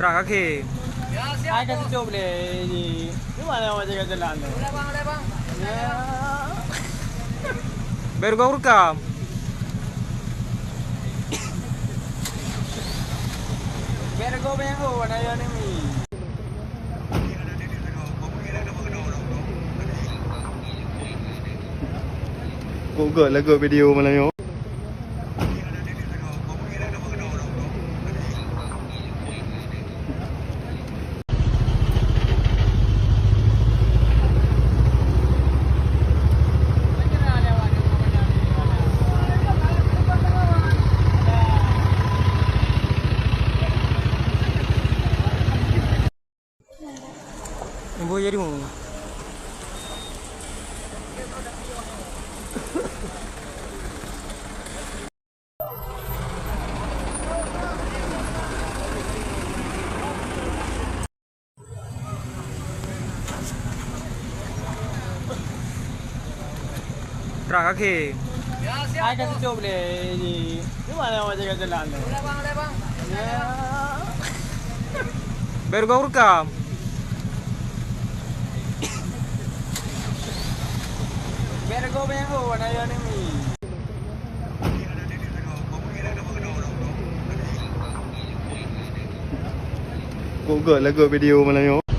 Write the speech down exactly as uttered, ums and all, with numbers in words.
Gerak kaki. Ya, siap, Hai, ka bos. Tutup lé ni. Di mana awak jaga jalan tu? Boleh, bang, boleh, bang. Ya. Baru kau rekam. Baru kau bayang kau, warna yang ni. Kok gak lagu video malam ni? Ibu jadi mu. Gerak kaki. Ya, siap, Hai, ka bos. Tutup lé ni. Di mana awak jaga jalan tu? Boleh, bang, boleh, bang. Ya. Baru kau rekam. Baru kau bayang kau, warna yang ni. Kok gak lagu video malam ni?